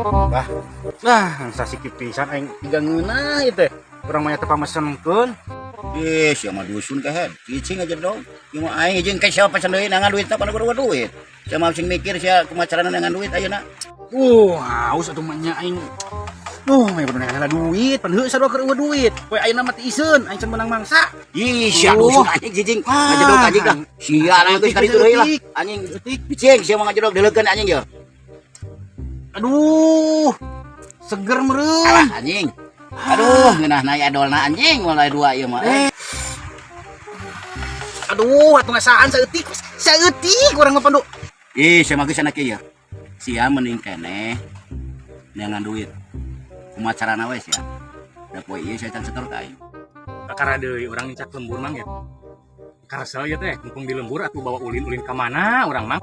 Bah, nah, sasikip pisan aing tiga ngeunah ieu teh. Urang mah teu pamesenkeun. Ih, sia mah dusun kehed. Cicing aja dong. Ieu mah aing jeung ke siapa pesen deui nangan duit pada gua duit. Sia mah sing mikir sia kumaha carana nangan duit ayeuna. Haus atuh mah nya aing. Duh, mah kudu neangan duit, pan heuh sarua keur eueuh duit. Poe ayeuna mah teu iseun, aing can meunang mangsa. Ih, sia dusun anjing cicing. Ngajedog anjing lah. Sia lah geus kali deui lah. Anjing cicing sia mah ngajedog dileukeun anjing ye. Aduh. Seger meureun. Alah anjing. Aduh, ngeunah na adolna anjing mulai dua ieu mah. Aduh, atuh ngasaan saeutik. Saeutik urang mah pandu. Ih, sia mah geus anak ieu. Sia mending keneh neangan duit. Kumaha carana we sia. Da poe ieu sia can setor ka aing. Kakara deui urang nincak lembur, Mang, ya. Karesel ya teh, mumpung di lembur atuh bawa ulin-ulin ka mana urang, Mang?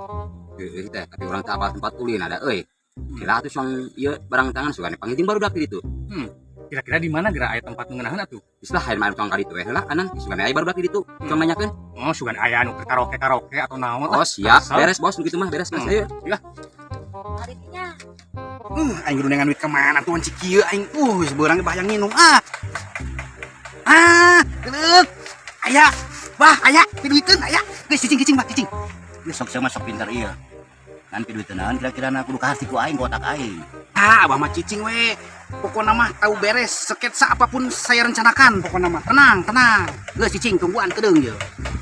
Heueuh teh, tapi urang teu apal tempat ulin ada euy. Kira atuh song ieu barang tangan sugan panggil baru dak di ditu. Kira-kira di mana geura aya tempat ngeunahkeun atuh? Geus lah hayang mah tukang kali itu we heula kanan sugan aya baru dak di ditu. Cuma nanyakeun. Oh, sugan aya anu keur karaoke-karaoke atau naon. Oh, siap. Kesel. Beres bos gitu mah, beres bos. Ayo. Ya. Aing kudu neangan duit ka mana tuh cik kieu aing. Geus beurang bayang nginum ah. Ah, geuleuh. Aya. Bah, aya, piduiteun aya. Geus cicing cicing bah cicing. Geus sok sia mah sok pinter ieu. Ngan piduiteun naon kira-kira na kudu kahati ku aing ku otak aing. Ah, abah mah cicing we. Pokokna mah tahu beres sketsa apapun saya rencanakan pokokna mah. Tenang, tenang. Geus cicing tungguan kedeung ye.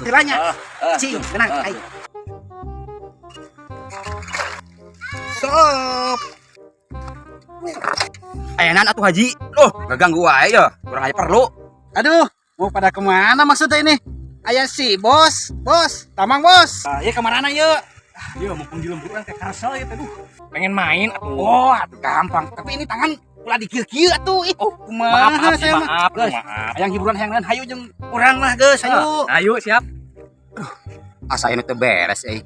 Tiranya. Cicing, tenang aing. Stop. Ayanan atuh haji. Loh, ngeganggu wae ya. Kurang aja perlu. Aduh, mau pada kemana maksudnya ini? Ayah si bos, bos, tamang bos. Ah, iya kemana yuk? Iya, mumpung di lembur urang teh karesel ya teh duh. Pengen main atuh. Oh, atuh gampang. Tapi ini tangan ulah dikir-kir atuh. Ih, oh, Maaf, kumaha maaf, saya mah. maaf, Geus, maaf. hayang hiburan hayang lain hayu jeung urang lah geus, hayu. Ayo, siap. Asa ini teu beres euy.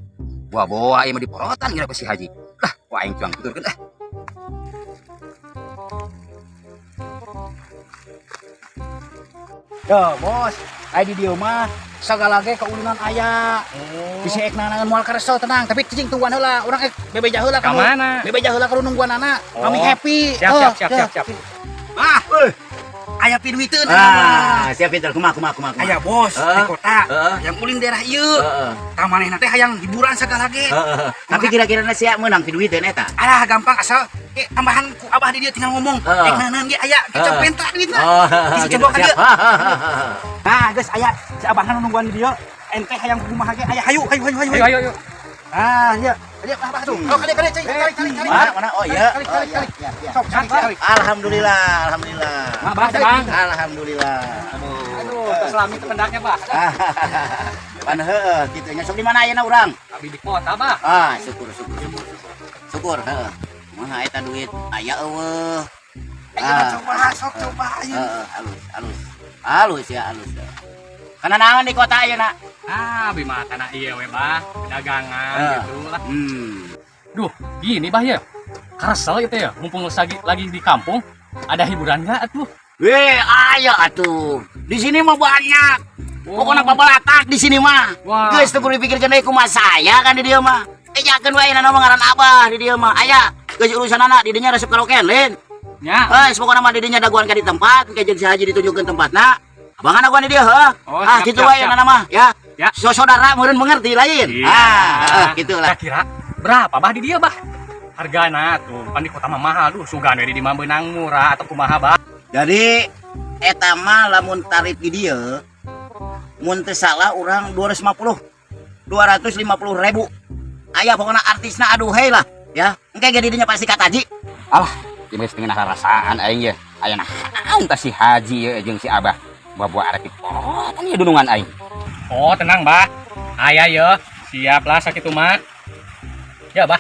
Buah-buah ieu mah diporotan kira ku si haji. Lah, wah aing cuang tuturkeun ah. Yo, bos, aya di dieu mah sagala ge kaulinan aya. Bisi ek nanaon moal karesel tenang, tapi cicing tungguan heula, urang ek bebeja heula Ka mana? Bebeja heula ka nungguanana. Kami Oh. happy. Siap, Oh, siap, siap, ya. siap, siap. Ah, aya piduiteun aya mah. Ah, siap pinter kumaha kumaha kumaha. Aya bos di kota Heeh. yang ulin daerah ieu. Heeh. Tah manehna teh hayang hiburan sagala ge. Heeh. Tapi kira-kira na sia meunang piduiteun eta. Alah gampang asal tambahan ku abah di dieu tinggal ngomong. Heeh. Ek nanan ge aya kecap Heeh. penta duitna. Oh, Bisa gitu, coba ka siap. dieu. Nah, geus aya si abahna nu nungguan di dieu. Ente hayang kumaha ge aya hayu hayu hayu hayu. Ayo, ayo, ayo. Ah, iya. Kadieu abah tuh. Oh, kadieu kadieu cai tarik tarik tarik. Mana mana? Oh iya. Tarik Oh, tarik iya, tarik. iya, iya. Sok tarik tarik. Alhamdulillah, alhamdulillah. Maaf, Bah, Bang. Alhamdulillah. Aduh, tos lami teh pendaknya, Bah. Pan heueuh kitu nya sok di mana ayeuna urang? Abi di kota, Bah. Ah, syukur syukur syukur. Syukur heueuh. Kumaha eta duit aya eueuh. Ayo coba sok coba ayo. Heeh, halus halus. Halus ya, halus. Kana naon di kota ayeuna? Ah, abi mah kana ieu we, Bah. Dagangan gitu lah. Duh, gini Bah ya. Karesel gitu ya, mumpung lagi di kampung, ada hiburan nggak atuh? Weh, aya atuh. Di sini mah banyak. Pokoknya babalatak di sini mah. Wah. Geus teu kudu dipikirkeun deui kumaha saya kan di dieu mah. Ejakeun wae na ngaran abah di dieu mah. Aya, geus urusanana di dinya resep karaoke lain. Ya. Eh, pokokna mah di dinya daguan ka di tempat, engke jeung si haji ditunjukkeun tempatna. Abangan daguan di dieu heuh. Oh, ah, siap, kitu siap, wae siap. na mah ya. Ya. So saudara meureun mengerti lain. Iya. Ah, gitu lah. Kira-kira berapa Bah di dia, Bah? Hargana tuh, pan di kota mah mahal duh, sugan we di mah beunang murah atau kumaha, Bah? Jadi eta mah lamun tarif di dieu mun teu salah urang 250 250 ribu. Aya pokokna artisna aduh hei lah ya. Engke ge di dinya pasti kataji. Alah, ieu geus teu ngeunah rarasaan aing ye. Aya naon tah si haji ye jeung si abah. Buah-buah arek diporotan ye dunungan aing. Oh, tenang, Bah. Aya ye, siap lah sakitu mah. Ya, Bah.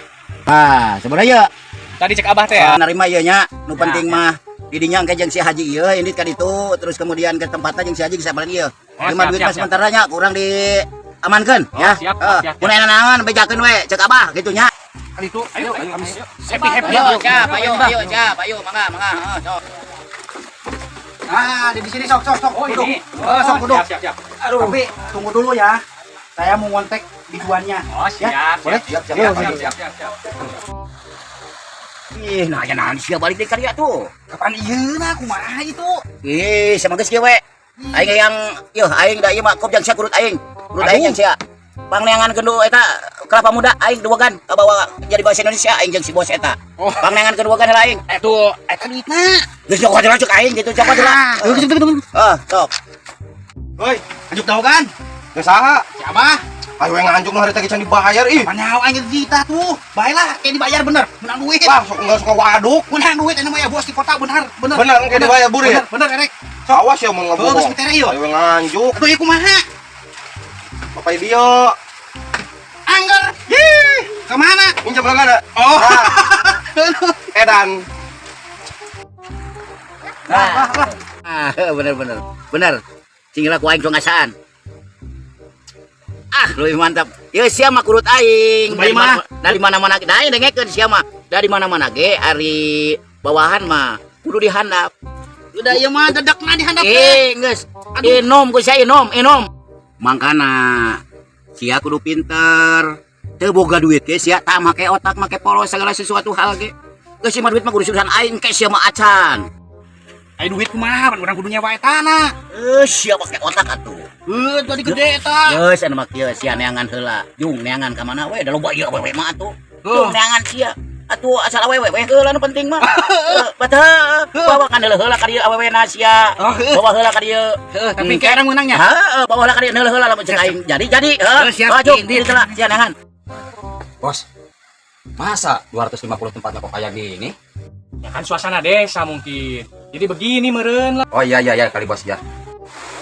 Ah, sebenarnya Tadi cek abah teh ya. nerima ieu nya, nu Ya, penting ya. mah di dinya engke jeung si haji ieu ini ka ditu terus kemudian ke tempatna jeung si haji geus sabaran ieu. Oh, Lima siap, duit siap, mah sementara nya kurang diamankeun Oh, ya. siap, Heeh. siap, siap. Mun aya naon bejakeun we cek abah kitu nya. Kali itu Ayo, ayo, ayo. Happy happy. Ayo siap, ayo ayo siap, ayo mangga mangga heeh sok. Ah, di sini sok sok sok. Oh, duduk. ini. Oh, sok duduk. Siap, siap, siap. Aduh. Tapi tunggu dulu ya. Saya mau ngontek biduannya. Oh, siap, Ya, boleh? Siap, siap, Ayo, siap. ayo. Siap, siap, siap. Ih, nah ya naon sia balik deui ka dieu tuh. Kapan ieu na kumaha itu? Ih, sama geus kieu we. Aing yang yeuh aing da ieu mah kop jang sia kurut aing. Kurut aing Aduh. yang sia. Pangneangan kendu eta kelapa muda aing duagan kabawa jadi bahasa Indonesia aing jeung si bos eta. Oh. Pangneangan keduagan heula aing. Eta eta duitna. Geus nyokot heula cek aing gitu cokot heula. Ah, geus geus geus. Ah, sok. Hoi, Anjuk tahu kan? geus saha? Si Abah. Ayo yang nganjuk nu harita ge can dibayar ih. Panyaho aing cerita tuh. Baiklah, kayak dibayar bener. Menang duit. Lah, sok enggak suka waduk. Menang duit ini mah ya bos di kota bener, bener. Bener, kayak dibayar burit. Bener, bener erek. Awas ya mun Oh, ngebohong. geus mitere ieu. Ayo nganjuk. Aduh, ieu kumaha? Bapak dia. Angger. Ih, Kemana? minjem lengan ada. Oh. Edan. Nah, ah, bener bener. Bener. Cing lah ku aing tong ngasaan. Ah, leuwih mantap. Ye sia mah kurut aing. Bae Dari mah. Dari mana-mana nah dengekeun sia mah. Dari mana-mana ge ari bawahan mah kudu dihandap. Udah ieu mah dedekna dihandap teh. Eh, geus. Inom ku sia inom, inom. Mangkana sia kudu pinter. Teu boga duit ge sia tak make otak make polos segala sesuatu hal ge. Geus sia mah duit mah kudu urusan aing ke sia mah acan. Ai duit kumaha pan urang kudu nyewa etana. Eh, sia make otak atuh. Heuh, tadi gede eta. Geus anu mah kieu sia neangan heula. Jung neangan ka mana we da loba ieu awewe mah atuh. Heuh. Jung neangan sia. Atuh asal awewe we heula nu penting mah. Heuh, Betul. Bawa kan heula ka dieu awewe na sia. Oh, heuh. Bawa heula ka dieu. Heuh, tapi kayak orang menangnya. Heeh, bawa heula ka dieu heula heula lamun cek aing. Jadi jadi heuh. Heuh, siap. Bawa jung Din, din. heula sia neangan. Bos, masa 250 tempatnya kok kayak gini? Ya kan suasana desa mungkin. Jadi begini meren lah. Oh iya iya iya kali bos ya.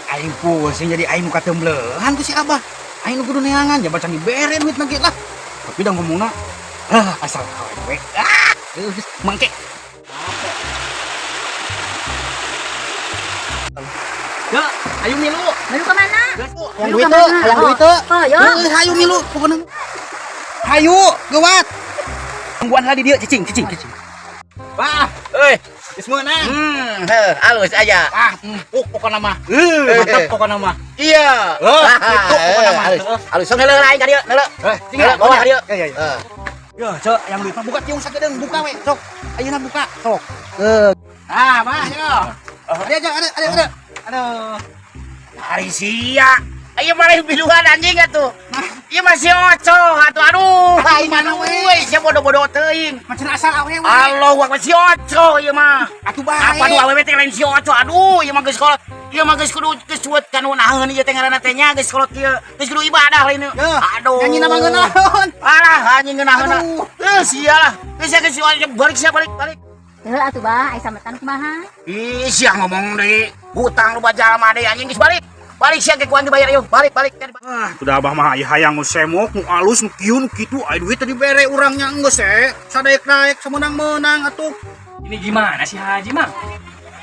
Aing pusing jadi aing nu katemblehan ku si Abah. Aing nu kudu neangan jabat can dibere duit ge lah. Tapi dah ngomongna ah asal awewe. Ah, geus mangke. Ya, ayo milu. Milu kemana? Yang Milu duit kemana? teu, yang duit teu. Oh, yo. Heuh, hayu milu pokona. Hayu, geuwat. Tungguan lah di dieu cicing, cicing, cicing. Wah, Euy, geus meunang. Heuh, halus aja. Ah, empuk pokona mah. Mantap pokona mah. Iya. Heuh, gitu pokona mah. Halus. Halus sok heula aing ka dieu, heula. Eh, Heula, bawa ka dieu. Ya, ya, ya. Ya, cek, yang duit mah buka tiung sakedeung, buka we, sok. Ayeuna buka, sok. Ah, mah, yo. Ada aja, ada, ada, ada. Aduh. Hari sia. Ayo malah biluan anjing atuh. Ieu masih oco atuh aduh. Aing mana mah we? euy sia bodoh-bodoh teuing. Macam asal awewe. Allah akbar si oco ieu mah. Atuh bae. Apa nu awewe teh lain si oco aduh ieu mah geus kolot. Ieu mah geus kudu geus cuet kanu naheun ieu teh ngaranna teh nya geus kolot kieu. Geus kudu ibadah lain ieu. Yeuh, Aduh. Nyanyi nama ngeunaheun. Alah anjing ngeunaheunna. Aduh. Heuh sia lah. Geus sia geus si oco balik sia balik balik. Heuh atuh bah, ai sametan kumaha? Ih, sia ngomong deui. Hutang lu jalma deui anjing geus balik. Balik sia ke kuan dibayar yeuh. Balik balik. Ah, udah abah mah hayang nu semok, nu alus, nu kieu, nu kitu, aya duit tadi bere urangnya geus eh. Sadaek-daek semenang-menang atuh. Ini gimana sih Haji, Mang?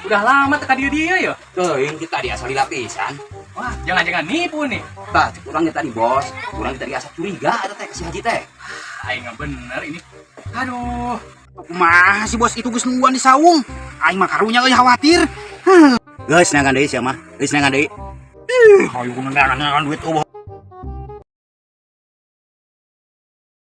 Udah lama teka dia dia ya. Teuing kita tadi asal dilapisan. Wah, jangan-jangan nipu nih. Tah, cek urang tadi bos, urang tadi asa curiga eta teh ke si Haji teh. Aing nggak bener ini. Aduh. Kumaha si bos itu geus nungguan di saung. Aing mah karunya euy khawatir. Geus neangan deui sia mah. Geus neangan deui. Hayu neangan duit eueuh.